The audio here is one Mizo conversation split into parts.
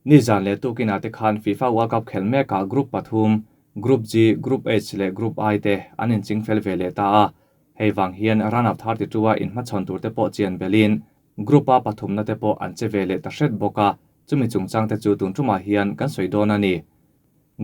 Nizan leh tukinah te khan FIFA World Cup khelh mekah Group pathum, Group G, Group H leh Group I te an inching fel ve leh ta a. Hei vang hian round of 32 a inhmachhawn tur te pawh chian belhin Group A pathumna te pawh an che ve leh ta hret bawk a, chumi chungchang te chu tun tumah hian kan sawi dawn a ni.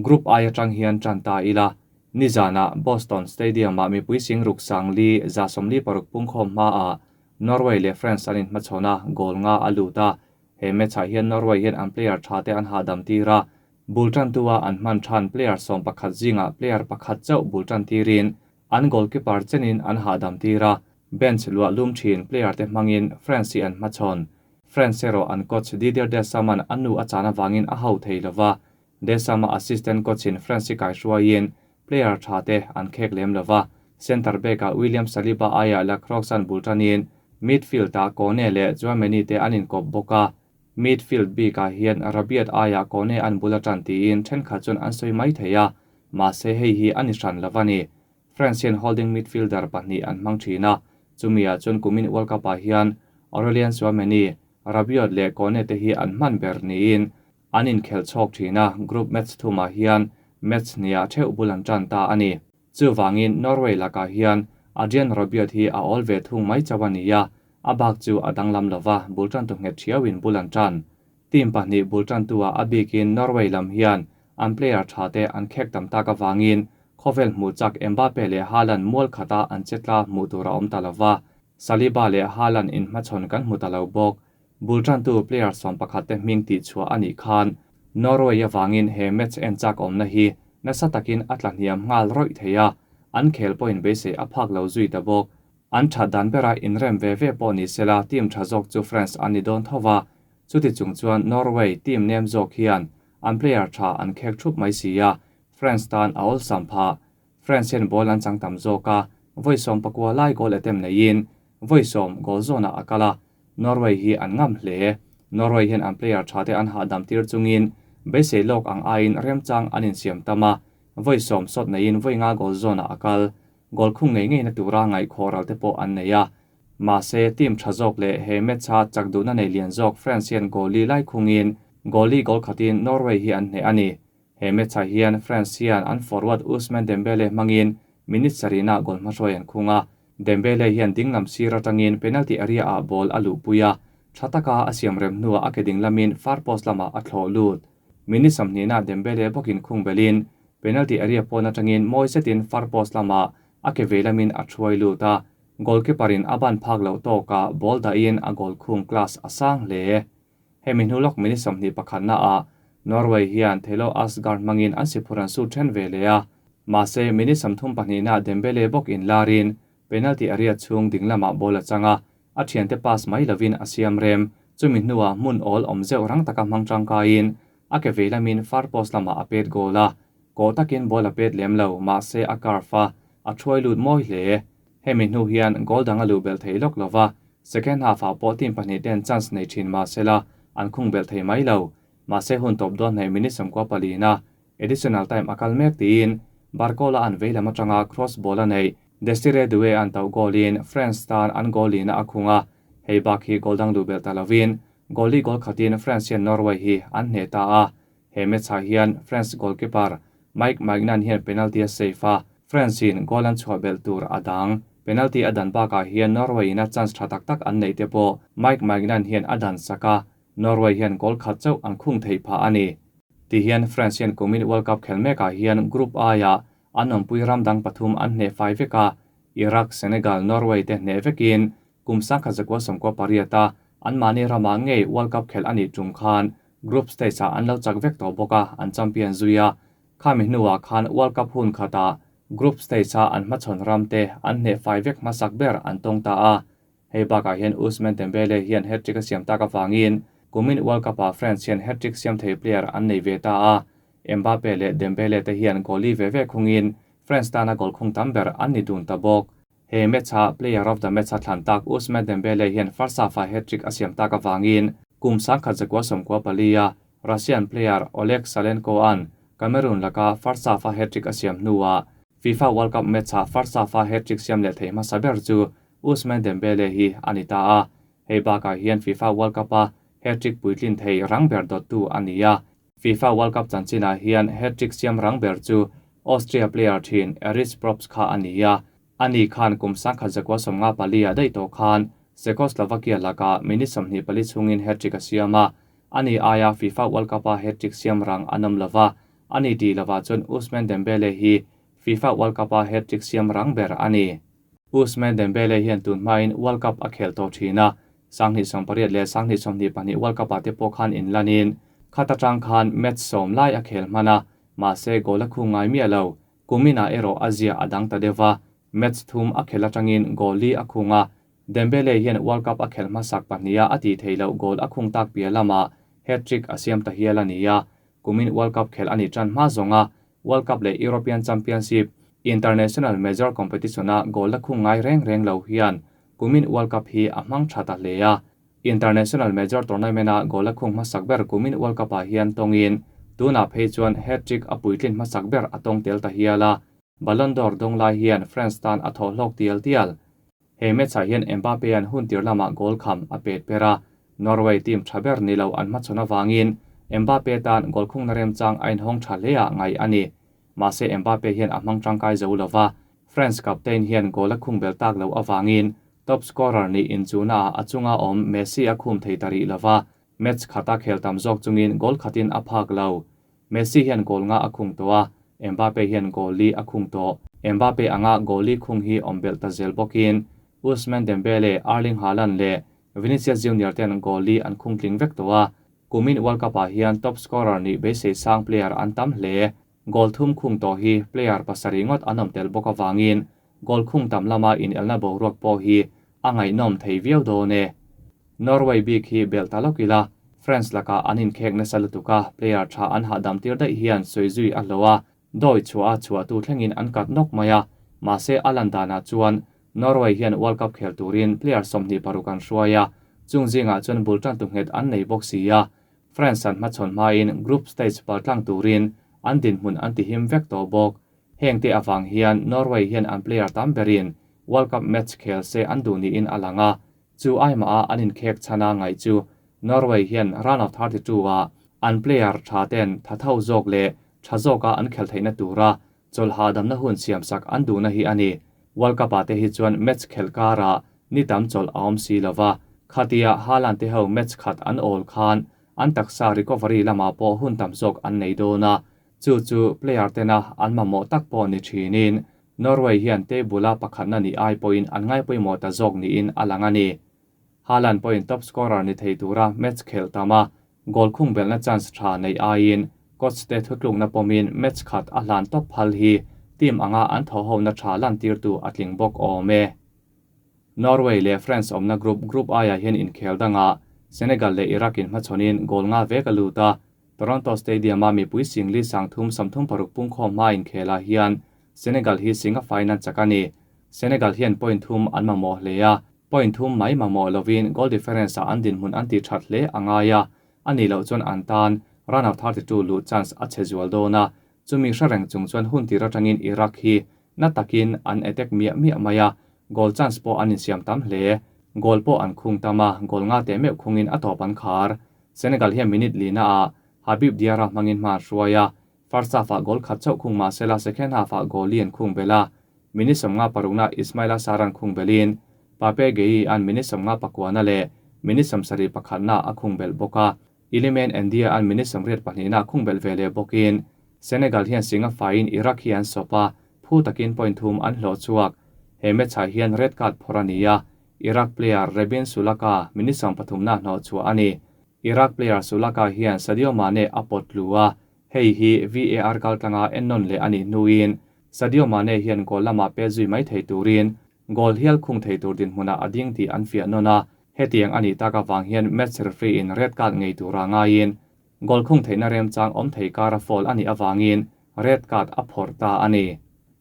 Group I atang hian tan ta ila, nizanah Boston Stadium-ah mipui singruk sangli 46 pungkhawm hmaah Norway leh France an inhmachhawn a, goal nga a lut a. He match-ah hian Norway hian an player tha te an hahdam tir a, bul tantua an hman than player 11 zingah player pakhat chauh bul tan tirin an goalkeeper chenin an hahdam tir a, bench luah lum thin player te hmangin France hi an hmachhawn. France erawh an coach Didier Deschamps-a'n a nu a chan avangin a hau thei lova, Deschamps-a assistant coach-in France hi kaihruaiin player tha te an khek lem lova, centre back-ah William Saliba aiah Lacroix-a'n bul tanin midfield-ah Kone leh Tchouameni te an inkawp bawk a, midfield bikah hian Rabiot aiah Kone an bul a tan tiin thenkhat chuan an sawi mai thei a, mahse hei hi a ni hran lo a ni. France hian holding midfielder pahnih an hmang thin a, chumi-ah chuan kumin World Cup-ah hian Aurelien Tchouameni, Rabiot leh Kone te hi an hman ber niin an inkhelh chhawk thin a, group match thumah hian match hniah theuh bul an tan ta a ni. Chuvangin Norway lakah hian Adrien Rabiot hi a awl ve thung mai chauh a ni a, a bak chu a danglam lova, bul tantu nghet thiauin bul an tan. Team pahnih bul tantu-ah a bikin Norway lam hian an player tha te an khek tam tak avangin khawvel hmuh chak Mbappe leh Haaland mual khata an che tla hmuh tur a awm ta lova, Saliba leh Haaland inhmachhawn kan hmu ta lo bawk. Bul tantu player 11 te hming tih chhuah a nih khan Norway avangin he match en chak awmna hi nasa takin a tla hniam nghal rawih thei a, an khel pawhin beisei a phak lo zui ta bawk. An that dan bera inrem ve ve pawh ni sela team tha zawk chu France an ni dawn tho va, chuti chung chuan Norway team nem zawk hian an player tha an khek thup mai si a, France tan a awlsam phah. France hian ball an chang tam zawk a, vawi 19 lai goal attempt neiin vawi 10 goal zawnah a kal a, Norway hi an ngam hle. Norway hian an player tha te an hahdam tir chungin beisei lawk ang aiin remchang an insiam tam a, vawi 10 shot neiin vawi nga goal zawnah a kal. Goal khung ngei ngeina tura ngaih khawral te pawh an nei a. Mahse, team tha zawk leh he match-a chak duhna nei lian zawk France hian goal li lai khungin goal li goal khatin Norway hi an hneh a ni. He match-ah hian France hian an forward Ousmane Dembele hmangin minute sarihna goal hmahruai an khung a. Dembele hian dinglam sir atangin penalty area-ah ball a luhpui a, tha taka a siam rem hnuah a ke dinglamin far post lamah a thlawh lut. Minute 20-na Dembele bawkin khung belin penalty area pawn atangin mawi zetin far post lamah a ke vei lamin a thuai lut a, goalkeeper-in a ban phak loh tawkah ball dahin a goal khung class a sang hle. Hemi hnu lawk minute 21-naah Norway hian Thelo Aasgaard hmangin an siphur an sut then ve leh a, mahse minute 32-naah Dembele bawk inlarin penalty area chhung ding lamah ball a chang a, a thiante pass mai lovin a siam rem. Chumi hnuah hmun awl awm zeuh rang taka hmang tangkaiin a ke vei lamin far post lamah a pet goal a, kawh takin ball a pet lem lo, mahse a curve a, a thuai lut mawi hle. Hemi hnu hian goal dang a luh belh thei lawk lova, second half-ah pawh team pahnih ten chance nei thin mahsela an khung belh thei mai lo. Mahse hun tawp dawn hnaih minute 94-na additional time a kal mek tiin Barcola an vei lam atanga cross ball a neih. Desiree Doué an tauh goal-in France tan an goal lina a khung a, hei bak hi goal dang luh belh ta lovin goal li goal khatin France hian Norway hi an hneh ta a. He match-ah hian France goalkeeper Mike Maignan hian penalty a save a, France in goal an chhuah belh tur a dang. Penalty a dan bakah hian Norway in a chance tha tak tak an neih te pawh Mike Maignan hian a dan sak a, Norway hian goal khat chauh an khung theih phah a ni. Ti hian France hian kumin World Cup khel mekah hian Group I-ah an awmpui ram dang pathum an hneh fai vek a, Iraq, Senegal, Norway te hneh vekin kum 1998-a anmahni ramah ngei World Cup khel a nih tum khan Group stage-ah an lo chak vek tawh bawk a, an champion zui a. Khami hnuah khan World Cup hun khatah Group stage-a an hmachhawn ram te an hneh fai vek hmasak ber an tawng ta a. Hei bakah hian Ousmane Dembele hian hat-trick a siam tak avangin kumin World Cup-ah France hian hat-trick siam thei player an nei ve ta a. Mbappe leh Dembele te hian goal li ve ve khungin France tana goal khung tam ber an ni dun ta bawk. He match-a player of the match a thlan tak Ousmane Dembele hian first half-ah hat-trick a siam tak avangin kum 1994-a Russian player Oleg Salenko-a'n Cameroon laka first half-a hat-trick a siam hnuah FIFA World Cup match-ah first half-a hat-trick siam leh thei hmasa ber chu Ousmane Dembele hi a ni ta a. Hei bakah hian FIFA World Cup-a hat-trick puitlin thei rang ber dawttu a ni a. FIFA World Cup chanchinah hian hat-trick siam rang ber chu Austria player thin Erich Probst kha a ni a. Ani khan kum sangkhat zakua sawmnga pali ah daih tawh khan Czechoslovakia lakah minute 24 chhungin hat-trick a siam a. Ani aia FIFA World Cup-a hat-trick siam rang an awm lova, ani tih lovah chuan Ousmane Dembele hi FIFA World Cup-a hat-trick siam rang ber a ni. Ousmane Dembele hian tun hmain World Cup a khel tawh thin a, 2008 leh 2022 World Cup-ah te pawh khan inlanin khat atang khan match sawm lai a khel hman a, mahse goal a khung ngai miah lo. Kuminah erawh a zia a dang ta deuh a, match thum a khel atangin goal li a khung a, Dembele hian World Cup a khel hmasak pahniha a tih theih loh goal a khung tak piah lamah hat-trick a siam ta hial a ni a, kumin World Cup khel a nih tan hma zawnga World Cup leh European Championship, International Major Competition-a goal la khung ngai reng reng lo hian kumin World Cup hi a hmang tha ta hle a. International Major Tournament-a goal la khung hmasak ber kumin World Cup-ah hian tawngin tunah phei chuan hat-trick a puitlin hmasak ber a tawng tel ta hial a. Ballon d'Or dawng lai hian France tan a thawh hlawk tial tial. He match-ah hian Mbappe-a'n hun tir lamah goal kham a pet per a, Norway team tha ber ni lo an hmachhawn avangin Mbappe tan goal khungna remchang a inhawng tha hle ah ngaih a ni. Mahse Mbappe hian a hmang tangkai zo lova, France captain hian goal a khung bel tak loh avangin top scorer nih inchuhna ah a chunga awm Messi a khum thei ta rih lova, match khata khel tam zawk chungin goal khatin a phak lo. Messi hian goal nga a khung tawh a, Mbappe hian goal li a khung tawh. Mbappe anga goal li khung hi awm belh ta zel bawkin Ousmane Dembele, Erling Haaland leh Vinicius Junior ten goal li an khung tling vek tawh a. Kumin World Cup-ah hian top scorer nih beisei sang player an tam hle. Goal thum khung tawh hi player pasarih ngawt an awm tel bawk avangin goal khung tam lama inelna boruak pawh hi a ngaihnawm thei viau dawn e. Norway bik hi belh ta lawk ila, France lakah an inkhek nasa lutuk a, player tha an hahdam tir daih hian sawi zui a hlauh a, dawi chhuah a chhuahtu thlengin an kat nawk mai a, mahse a lan danah chuan Norway hian World Cup khel turin player 26 an hruai a, chung zingah chuan bul tantu nghet an nei bawk si a, France an hmachhawn hmain group stage paltlang turin an dinhmun an tihim vek tawh bawk. Heng te avang hian Norway hian an player tam berin World Cup match khel se an duh niin a lang a, chu aimah a an inkhek chhana ngaih chu Norway hian round of 32 ah an player tha ten tha tho zawk leh tha zawka an khel theihna tura chawlha damna hun siam sak an duhna hi a ni. World Cup ah te hi chuan match khel karah ni tam chawlh a awm si lova, khatia Haaland te ho match khat an awl khan an taksa recovery lamah pawh hun tam zawk an nei dawn a, chu chu player tena an mamawh tak pawh ni thinin Norway hian table-a pakhatna ni ai pawhin an ngai pawimawh ta zawk niin a lang a ni. Haaland pawhin top scorer ni thei tura match khelh tam a, goal khung belhna chance tha nei aiin coach te thutlukna pawmin match khat a hlan top phal hi team anga an thaw hona tha lantirtu a tling bawk awm e. Norway leh France awmna group Group I-ah hian inkhel dangah Senegal leh Iraq in hmachhawnin goal nga vek a lut a, Toronto Stadium-a mipui singli sangthum 36 pungkhawm hma inkhelah hian Senegal hi singa final chak a ni. Senegal hian point thum an mamawh hle a, point thum mai mamawh lovin goal difference-ah an dinhmun an ti that hle a ngai a, a nih loh chuan an tan round of 32 luh chance a chhe zual dawn a, chumi hre reng chung chuan hun tir atangin Iraq hi na takin an attack miah miah mai a, goal chance pawh an insiam tam hle. Goal pawh an khung tam a, goal nga teh meuh khungin a tawp an khar. Senegal hian minute lina ah Habib Diarra hmangin hma an hruai a, first half-ah goal khat chauh khung mahse la second half-ah goal li an khung bel a, minute 56na Ismaila Sarr an khung belin Pape Gueye an minute 59na leh minute 71na a khung bel bawk a, Iliman Ndiaye an minute 82na khung bel ve leh bawkin Senegal hian singa faiin Iraq hi an sawp a, phu takin point thum an hlawh chhuak. He match-ah hian red card phawrh a ni a, Iraq player Rebin Sulaka minute 30na hnawh chhuah a ni. Iraq player Sulaka hian Sadio Mane a pawt tlu a, hei hi VAR kaltlanga ennawn leh a nih hnuin Sadio Mane hian goal lamah pe zui mai thei turin goal hial khung thei tur dinhmunah a ding tih an fiah nawn a, hetiang a nih tak avang hian match referee in red card ngei tura ngaiin goal khung theihna remchang awm thei kara foul a nih avangin red card a phawrh ta a ni.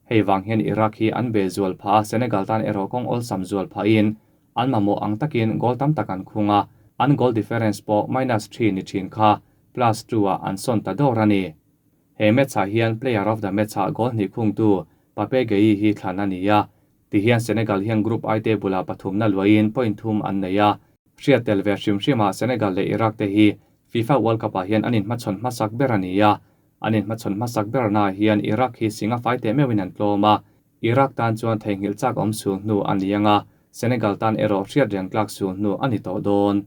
Hei vang hian Iraq hi an be zual phah a, Senegal tan erawh kawng awlsam zual phahin an mamawh ang takin goal tam tak an khung a, an goal difference pawh minus 3 ni thin kha plus 2 ah an sawn ta dawr a ni. He match-ah hian player of the match-ah goal hnih khungtu Pape Gueye hi thlan a ni a, tihian Senegal hian Group I table-ah pathumna luahin point thum an nei a. Hriat tel ve hrim hrimah Senegal leh Iraq te hi FIFA World Cup ah hian an inhmachhawn hmasak ber a ni a. An inhmachhawn hmasak berna ah hian Iraq hi sing a fai teh meuhin an tlawm a. Iraq tan chuan theihnghilh chak awm sul hnu a ni ang a, Senegal tan erawh hriat reng tlak sul hnu a ni tawh dawn.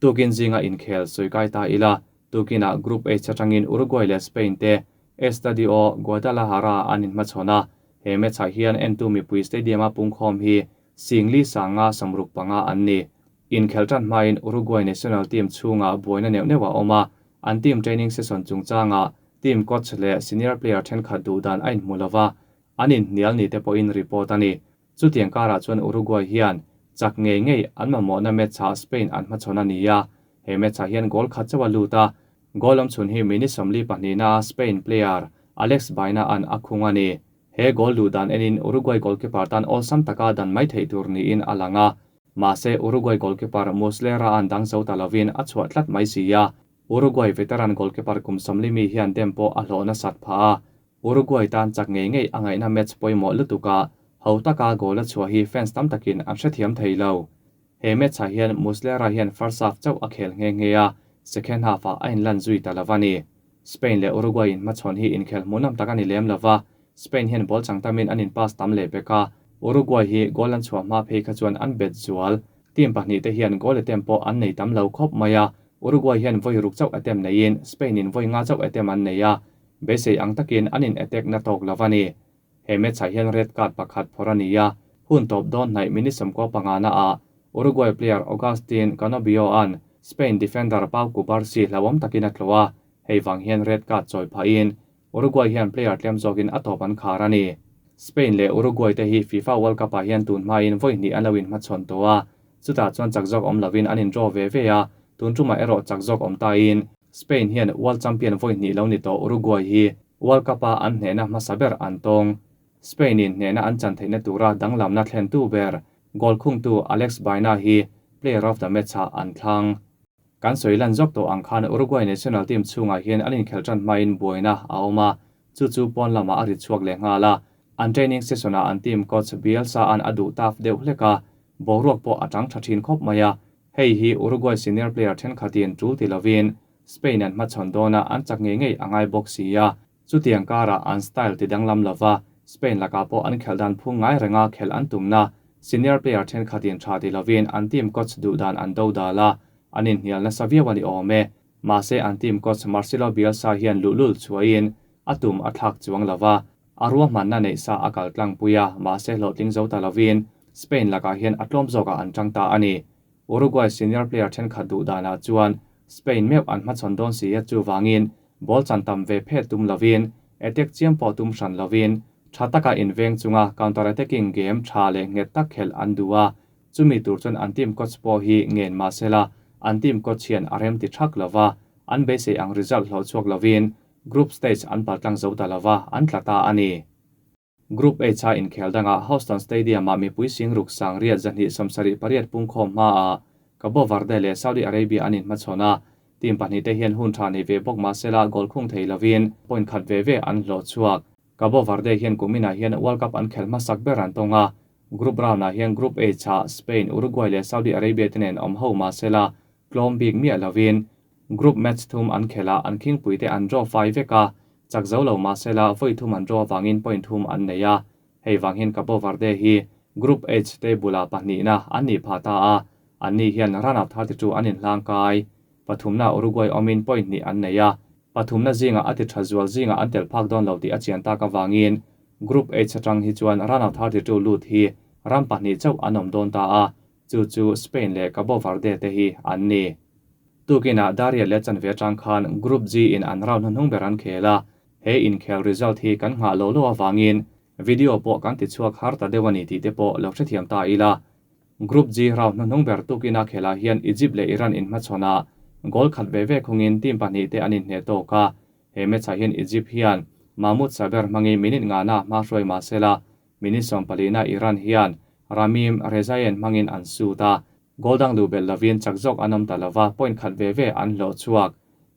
Tukin zinga inkhel sawi kai ta ila, tukinah Group H atangin Uruguay leh Spain te Estadio Guadalajara an inhmachhawn a. He match ah hian entu mipui stadium-a pungkhawm hi Singli sanga 65 an ni. Inkhelh tan hmain Uruguay national team chhungah buaina neuh neuh a awm a, an team training session chungchangah team coach leh senior player thenkhat duh dan a inhmu lo va, an inhnial ni te pawhin report a ni. Chutiang karah chuan Uruguay hian chak ngei ngei an mamawhna match-ah Spain an hmachhawn a ni a, he match-ah hian goal khat chauh a lut a, goal awmchhun hi minute 42 a Spain player Alex Baena-a'n a khung a ni. He goal duh dan enin Uruguay goalkeeper tan awlsam taka dan mai theih tur niin a lang a. Mahse, Uruguay goalkeeper Muslera-a'n dang zo ta lovin a chhuah tlat mai si a. Uruguay veteran goalkeeper kum 40 mi hian dem pawh a hlawh nasat phah a. Uruguay tan chak ngei ngei a ngaihna match pawimawh lutuk a, ho taka goal a chhuah hi fans tam takin an hrethiam thei lo. He match-ah hian Muslera hian first half chauh a khel nghe nghe a, second half-ah a inlan zui ta lo a ni. Spain leh Uruguay inhmachhawn hi inkhel hmuhnawm tak a ni lem lo va, Spain hian ball chang tamin an in-pass tam leh pek a, Uruguay hi goal an chhuah hma phei kha chuan an bet zual. Team pahnih te hian goal attempt pawh an nei tam lo khawp mai a, Uruguay hian vawi ruk chauh attempt neiin Spain-in vawi nga chauh attempt an nei a, beisei ang takin an in-attack na tawk lo a ni. He match-ah hian red card pakhat phawrh a ni a, hun tawp dawn hnaih minute 95 naah Uruguay player Augustin Canobbio-a'n Spain defender Pau Cubarsi hlauhawm takin a tlawh a, hei vang hian red card chawi phahin Uruguay hian player tlem zawkin a tawp an khar a ni. Spain leh Uruguay te hi FIFA World Cup-ah hian tun hmain vawi hnih an lo inhmachhawn tawh a, chutah chuan chak zawk awm lovin an in-draw ve ve a, tun tumah erawh chak zawk awm tain Spain hian World Champion vawi hnih lo ni tawh Uruguay hi World Cup-a an hnehna hmasa ber an tawng. Spain-in hnehna an chan theihna tura danglamna thlentu ber goal khungtu Alex Baena hi Player of the Match-ah an thlang. Kan sawi lan zawk tawh ang khan Uruguay national team chhungah hian an inkhelh tan hmain buaina a awm a, chu chu pawn lamah a ri chhuak leh nghal a. An training session-ah an team coach Bielsa-a'n a duh taf deuh hlek a, boruak pawh a tang tha thin khawp mai a. Hei hi Uruguay senior player thenkhatin tul ti lovin Spain an hmachhawn dawna an chak ngei ngei a ngai bawk si a. Chutiang karah an style ti danglam lova Spain lakah pawh an khelh dan phung ngai renga khelh an tumna senior player thenkhatin tha ti lovin an team coach duh dan an do dal a, an inhnial nasa viau a ni awm e. Mahse an team coach Marcelo Bielsa hian luhlul chhuahin a tum a thlak chuang lova, a ruahmanna neih sa a kal tlangpui a, mahse hlawhtling zo ta lovin Spain lakah hian a tlawm zawkah an tang ta a ni. Uruguay senior player thenkhat duh danah chuan Spain meuh an hmachhawn dawn si a, chuvangin ball chan tam ve phet tum lovin attack chiam pawh tum hran lovin tha taka inveng chunga counter attacking game tha leh nghet tak khelh an duh a, chumi tur chuan an team coach pawh hi ngen mahsela an team coach hian a rem ti thak lova, an beisei ang result hlawh chhuak lovin group stage an paltlang zo ta lova, an tla ta a ni. Group H-a inkhel dangah Houston Stadium-ah mipui singruk sangriat 278 pungkhawm hmaah Cabo Verde leh Saudi Arabia an inhmachhawn a, team pahnih te hian hun tha nei ve bawk mahsela goal khung thei lovin point khat ve ve an hlawh chhuak. Cabo Verde hian kuminah hian World Cup an khelh hmasak ber an tawng a, Group round-ah hian Group H-ah Spain, Uruguay leh Saudi Arabia te nen awm ho mahsela tlawm bik miah lovin Group match thum an khelh a, an khingpui te an draw fai vek a, chak zo lo mahsela vawi thum an draw avangin point thum an nei a, hei vang hian Cabo Verde hi Group H table-ah pahnihna an nih phah ta a, anni hian run of 32 an inhlang kai. Pathumna Uruguay awmin point hnih an nei a, pathumna zingah a ti tha zual zingah an tel phak dawn lo tih a chian tak avangin Group H atang hi chuan run of 32 lut hi ram pahnih chauh an awm dawn ta a, chu chu Spain leh Cabo Verde te hi an ni. Tukinah Daria leh chanve atang khan Group G in an round hnuhnung ber an khel a, he inkhel result hi kan nghah lo lo avangin video pawh kan ti chhuak har ta deuh a ni tih te pawh lo hrethiam ta ila. Group G round hnuhnung ber tukina khelah hian Egypt leh Iran inhmachhawn a, goal khat ve ve khungin team pahnih te an inhneh tawk a, he match-ah hian Egypt hian Mahmoud Saber hmangin minute ngana hma hruai mahsela minute 14 na Iran hian Ramim Rezaeian hmangin an sut a, goal dang duh belh lovin chak zawk an awm ta lova, point khat ve ve an hlawh chhuak.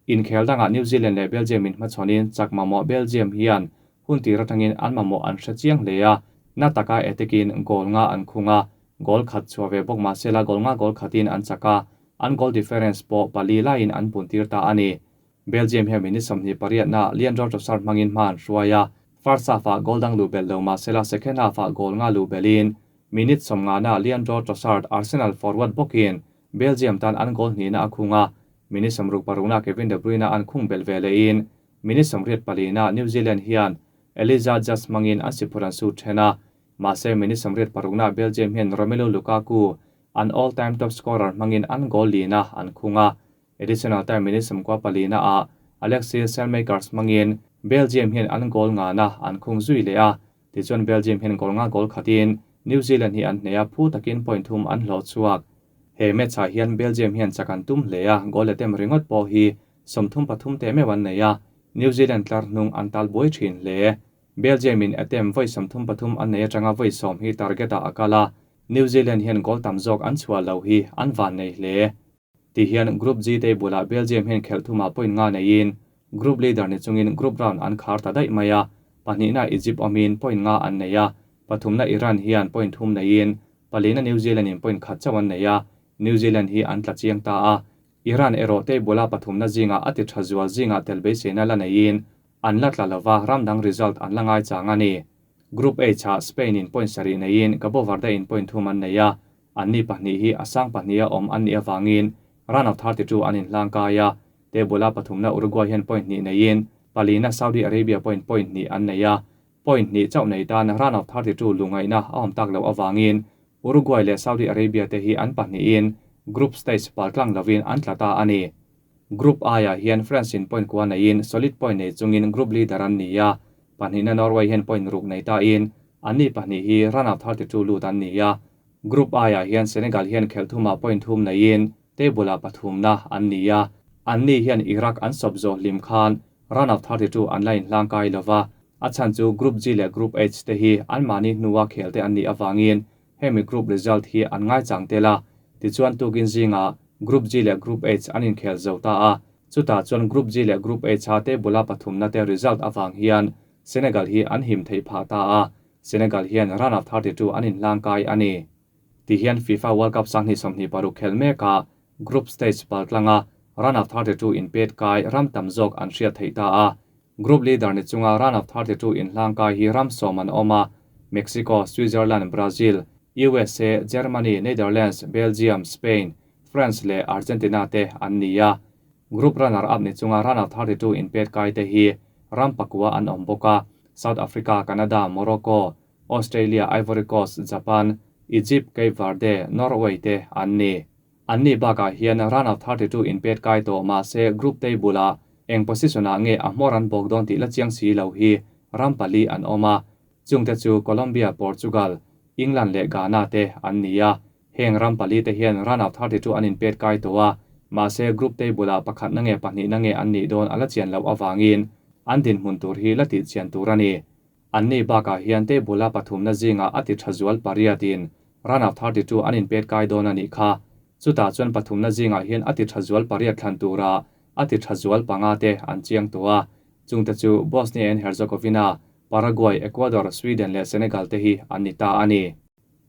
Inkhel dangah New Zealand leh Belgium inhmachhawnin chak mamawh Belgium hian hun tir atangin an mamawh an hre chiang hle a, na taka attacking goal nga an khung a. Goal khat chhuah ve bawk mah sela goal nga goal khatin an chak a, an goal difference pawh pali laiin an puntir ta a ni. Belgium hian minute 28 naah Leandro Trossard hmangin hma an hruai a, first half-ah goal dang luh belh lo mah sela second half-ah goal nga luh belhin minute 50 naah Leandro Trossard Arsenal forward bawkin Belgium tan an goal hnihna a khung a, minute 66 naah Kevin De Bruyne an khung belh ve lehin minute 84 naah New Zealand hian Eliza Just hmangin an siphur an sut then a, mahse minute 86 naah Belgium hian Romelu Lukaku an all-time top scorer hmangin an goal lina an khung a. Additional time minute 94 naah Alexis Saelemaekers hmangin Belgium hian an goal ngana an khung zui leh a, tichuan Belgium hian goal nga goal khatin New Zealand hi an hneh a, phu takin point thum an hlawh chhuak. He match ah hian Belgium hian chak an tum hle a, goal attempt ringawt pawh hi 33 te meuh an nei a, New Zealand tlar hnung an tal buai thin hle. Belgium in attempt vawi 33 an nei atanga vawi 10 hi target ah a kal a, New Zealand hian goal tam zawk an chhuah lo hi an van nei hle. Ti hian Group G table ah Belgium hian khelh thumah point nga neiin group leader ni chungin group round an khar ta daih mai a, pahnihna Egypt awmin point nga an nei a, pathumna Iran hian point thum neiin palina New Zealand in point khat chauh an nei a, New Zealand hi an tla chiang ta a, Iran erawh table a pathumna zingah a ti tha zual zingah tel beiseina la neiin an la tla lova, ram dang result an la ngai chang a ni. Group H ah Spain in point sarih neiin Cabo Verde in point thum an nei a, anni pahnih hi a sang pahnih a awm an nih avangin round of 32 an inhlang kai a, table a pathumna Uruguay hian point hnih neiin palina Saudi Arabia point point hnih an nei a, point hnih chauh nei tan round of 32 lungaihna a awm tak loh avangin Uruguay leh Saudi Arabia te hi an pahnihin group stage paltlang lovin an tla ta a ni. Group I ah hian France in point kua neiin solid point nei chungin group leader an ni a, pahnihna Norway hian point ruk nei ta in anni pahnih hi round of 32 lut an ni a. Group I ah hian Senegal hian khelh thumah point thum neiin table ah pathumna an ni a, anni hian Iraq an sawp zawh hlim khan round of 32 an la inhlang kai lova, a chhan chu Group G leh Group H te hi an mahni hnua khel te an nih awangin hemi group result hi an ngai chang tel a, tichuan tukin zingah Group G leh Group H an inkhel zo ta a, chutah chuan Group G leh Group H a table a pathumna te result awang hian Senegal hi an him theih phah ta a, Senegal hian round of 32 an inhlang kai a ni. Ti hian FIFA World Cup 2026 khel mek a, group stage paltlanga round of 32 in pet kai ram tam zawk an hriat theih ta a. Group leader ni chunga round of 32 inhlang kai hi ram sawm an awm a, Mexico, Switzerland, Brazil, USA, Germany, Netherlands, Belgium, Spain, France leh Argentina te an ni a. Group runner up ni chunga round of 32 in pet kai te hi ram pakua an awm bawk a, South Africa, Canada, Morocco, Australia, Ivory Coast, Japan, Egypt, Cape Verde, Norway te an ni. Anni bakah hian round of 32 in pet kai tawh mah se group table ah eng position ah nge a hmawr an bawk dawn tih la chiang si lo hi ram pali an awm a, chungte chu Colombia, Portugal, England leh Ghana te an ni a. Heng ram pali te hian round of 32 an in pet kai tawh a, mahse group table ah pakhat na nge pahnih na nge an nih dawn a la chian loh awangin an dinhmun tur hi la tih chian tur a ni. Anni bakah hian table a pathumna zingah a ti tha zual pariatin round of 32 an in pet kai dawn a nih kha. Chutah chuan pathumna zingah hian a ti tha zual pariat thlan tura a ti tha zual panga te an chiang tawh a. Chungte chu Bosnia and Herzegovina, Paraguay, Ecuador, Sweden leh Senegal te hi an ni ta a ni.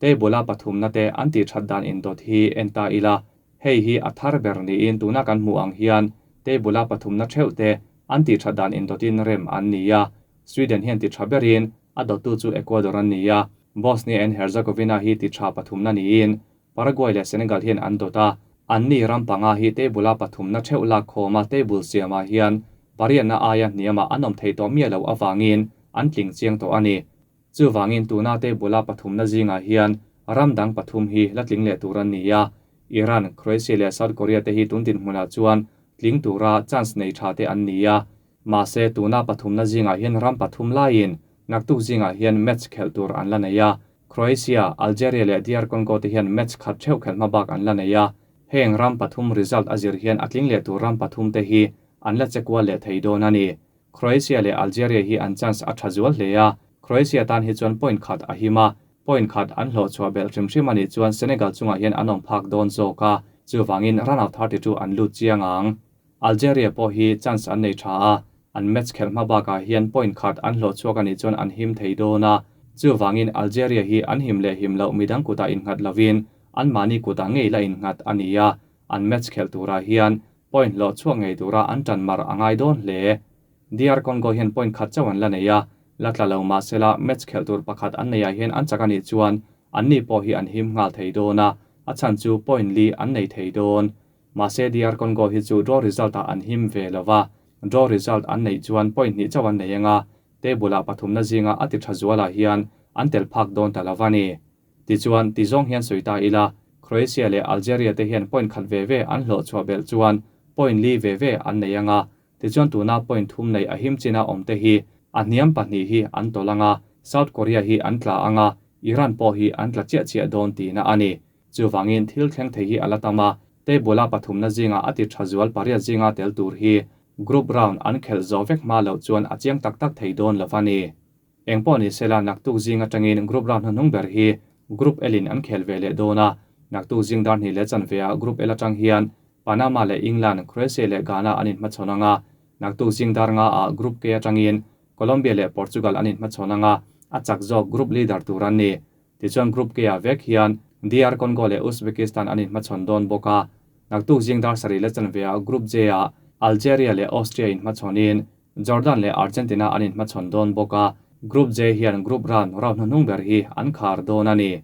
Table a pathumna te an ti that dan indawt hi en ta ila, hei hi a thar ber niin tuna kan hmuh ang hian table a pathumna theuh te an ti that dan indawtin rem an ni a. Sweden hian ti tha berin a dawttu chu Ecuador an ni a, Bosnia and Herzegovina hi ti tha pathumna niin Paraguay leh Senegal hian an dawt a, anni ram panga hi table a pathumna theuh lak khawma table siamah hian pariatna aia hniamah an awm thei tawh miah loh awangin an tling chiang tawh a ni. Chuwangin tuna table a pathumna zingah hian ram dang pathum hi la tling leh tur an ni a, Iran, Croatia leh South Korea te hi tun dinhmunah chuan tling tura chance nei tha te an ni a. Mahse tuna pathumna zingah hian ram pathum laiin naktuk zingah hian match khelh tur an la nei a, Croatia, Algeria leh DR Congo te hian match khat theuh khelh hma bak an la nei a, heng ram pathum result a zir hian a tling leh tur ram pathum te hi an la che kual leh thei dawn a ni. Croatia leh Algeria hi an chance a tha zual hle a, Croatia tan hi chuan point khat a him a, point khat an hlawh chhuah belh hrim hrim a nih chuan Senegal chungah hian an awm phak dawn zawk a, chuwangin round of 32 an lut chiang ang. Algeria pawh hi chance an nei tha a, an match khelh hma bakah hian point khat an hlawh chhuak a nih chuan an him thei dawn a, Chuvangin Algeria hi an him leh him loh midang kutah innghat lovin anmahni kutah ngei la innghat a ni a, an match khelh turah hian point hlawh chhuak ngei tura an tan mar a ngai dawn hle. DR Congo hian point khat chauh an la nei a, la tla lo mahsela match khelh tur pakhat an neiah hian an chak a nih chuan anni pawh hi an him nghal thei dawn a, a chhan chu point li an nei thei dawn. Mahse DR Congo hi chu draw result ah an him ve lo va, draw result an neih chuan point hnih chauh an nei anga, table ah pathumna zinga a ti tha zualah hian an tel phak dawn ta lo va ni. Tichuan, ti zawng hian sawi ta ila, Croatia leh Algeria te hian point khat ve ve an hlawh chhuah belh chuan point li ve ve an nei anga, Tichuan tuna point thum nei a him china awm te hi a hniam pahnih hi an tawlh ang a, South Korea hi an tla ang a, Iran pawh hi an tla chiah chiah dawn tihna a ni. Chuvangin thil thleng thei hi a la tam a, table-a pathumna zinga a ti tha zual pariat zinga tel tur hi group round an khelh zawh vek hma loh chuan a chiang tak tak thei dawn lo a ni. Engpawh ni sela naktuk zing atangin group round hnuhnung ber hi Group L in an khel ve leh dawn a, naktuk zing dar hnih leh chanve ah Group L atang hian Panama leh England, Croatia leh Ghana an inhmachhawn ang a, naktuk zing dar nga ah Group K atangin Colombia leh Portugal an inhmachhawn ang a, a chak zawk group leader tur an ni. Tichuan Group K ah vek hian DR Congo leh Uzbekistan an inhmachhawn dawn bawk a, naktuk zing dar sarih leh chanve ah Group J ah Algeria leh Austria inhmachhawnin Jordan leh Argentina an inhmachhawn dawn bawk a, Group J hian Group round round hnuhnung ber hi an khar dawn a ni.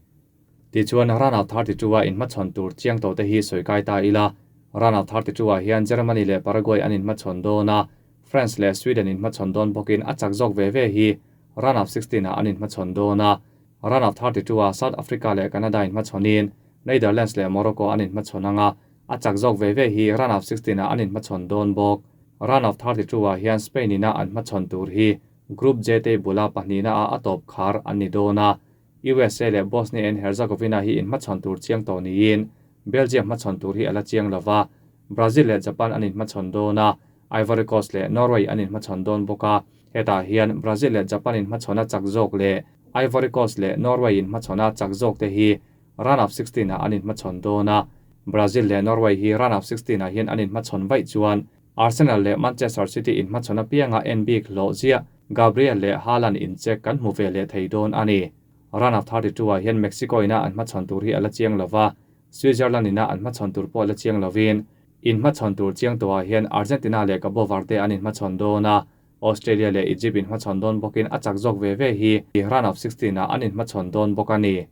Tichuan, round of 32 a inhmachhawn tur chiang tawhte hi sawi kai ta ila. Round of 32 ah hian Germany leh Paraguay an inhmachhawn dawn a, France leh Sweden inhmachhawn dawn bawkin a chak zawk ve ve hi round of 16 ah an inhmachhawn dawn a. Round of 32 ah South Africa leh Canada inhmachhawnin Netherlands leh Morocco an inhmachhawn ang a, A chak zawk ve ve hi round of 16 ah an inhmachhawn dawn bawk. Round of 32 ah hian Spain ina an hmachhawn tur hi Group J table a pahnihna ah a tawp khar an ni dawn a. USA leh Bosnia and Herzegovina hi inhmachhawn tur chiang tawh niin Belgium hmachhawn tur hi a la chiang lo va. Brazil leh Japan an inhmachhawn dawn a, Ivory Coast leh Norway an inhmachhawn dawn bawk a. Hetah hian Brazil leh Japan inhmachhawna chak zawk leh Ivory Coast leh Norway inhmachhawna chak zawk te hi Round of 16 ah an inhmachhawn dawn a, Brazil leh Norway hi Round of 16 ah hian an inhmachhawn vaih chuan Arsenal leh Manchester City inhmachhawn apianga en bik hlawh ziah Gabriel leh Haaland incheck kan hmu ve leh thei dawn a ni. Round of 32 ah hian Mexico ina an hmachhawn tur hi a la chiang lo va, Switzerland ina an hmachhawn tur pawh a la chiang lovin inhmachhawn tur chiang tawhah hian Argentina leh Cabo Verde an inhmachhawn dawn a, Australia leh Egypt inhmachhawn dawn bawkin a chak zawk ve ve hi Round of 16 ah an inhmachhawn dawn bawk a ni.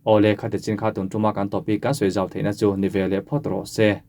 Aw le, khati chin kha tun tuma kan topic kan sawi zau theihna chu ni ve leh phawt rawh se.